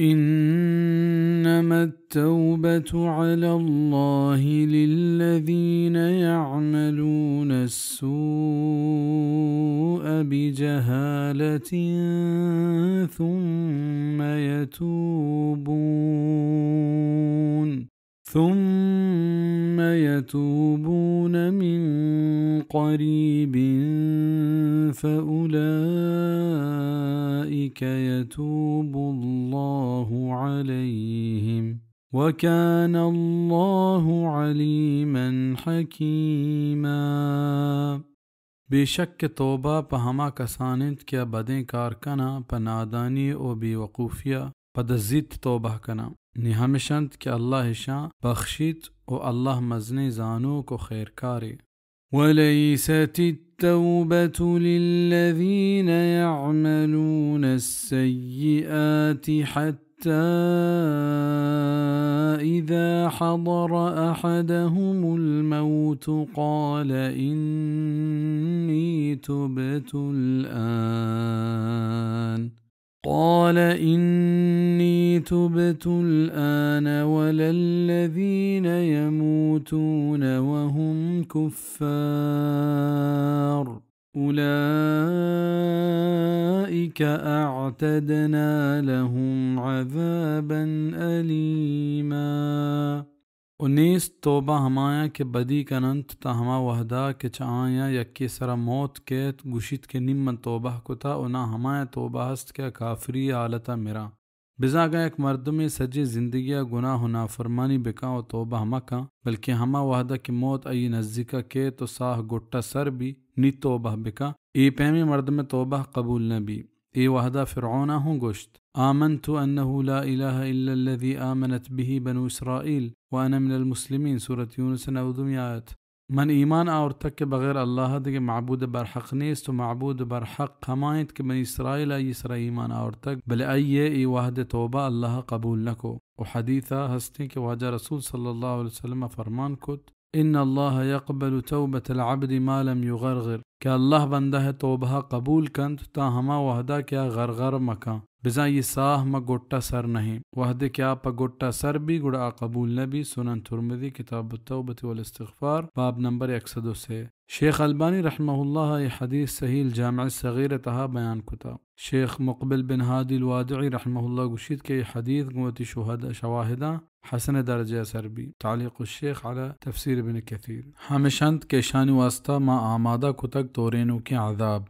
إنما التوبة على الله للذين يعملون السوء بجهالة ثم يتوبون، ثم يتوبون من قريب فأولئك يتوب الله عليهم، وكان الله عليما حكيما. بے شک کہ توبہ پہ ہما کسان انت کہ آ بدیں کار کناں، پہ نادانی و بے وقوفیا پد ءَ زیت توبہ کناں، نی ہمش انت کہ اللہ اشاں بخشیت و اللہ مزنیں زانوک و خیرکارے۔ وليست التوبة للذين يعملون السيئات حتى إذا حضر أحدهم الموت قال إني تبت الآن، قال إني تبت الآن ولا الذين يموتون وهم كفار، أولئك أعتدنا لهم عذابا أليما۔ و نیست توبہ ہمایاں کہ بدی کننت تاں ہما وہدا کہ چہ آیاں یکے سرا موت کیت، گوشیت کہ نی من توبہ کتا، و ناں ہمایاں توبہ ہست کہ آ کافری حالتا مراں۔ بزاں اگاں یک مردمے سجیں زندگیا گناہ و نافرمانی بکاں و توبہ مکاں، بلکیں ہما وہدا کہ موت آئی نزیکا کیت و ساہ گٹا سر بی، نی توبہ بکاں، اے پیمیں مردمے توبہ قبول نہ بی۔ اے وہدا فرعونا ہوں گوشت، آمنت أنه لا إله إلا الذي آمنت به بنو إسرائيل وأنا من المسلمين، سورة يونس نودمی آیت۔ من ایمان آورتگ کہ بغیر اللہ ءَ دگہ معبود برحق نیست و معبود برحق ہما انت کہ بنی اسرائیل آئی سرا ایمان آورتگ، بلے آئی ءَ اے وہد ءِ توبہ اللہ ءَ قبول نہ کو۔ و حدیث ءَ ہستیں کہ واجہ رسول صلی اللہ علیہ وسلم ءَ فرمان کت، ان اللہ یقبل توبة العبد ما لم یغرغر، کہ اللہ بندہ ءِ توبہ ءَ قبول کنت تاں ہما وہدا کہ آ غرغر مکن، بزاں آئی ساہ ماں گٹا سر نہ ایں۔ وہدے کہ آ پہ گٹا سر بی، گڑا آ قبول نہ بی۔ سنن ترمذی، کتاب التوبة والاستغفار، باب نمبر یک سد و سے۔ شیخ البانی رحمہ اللہ اے حدیث صحیح الجامع الصغیر ءِ تہا بیان کتا۔ شیخ مقبل بن ہادی الوادعی رحمہ اللہ گوشیت کہ اے حدیث گوں وتی شہد-، شواہداں حسن درجہ ءَ سر بی۔ تعلیق الشیخ علی تفسیر ابن کثیر۔ ہمش انت کہ اشانی واسطہ ما آمادہ کتگ تورینوکیں عذاب۔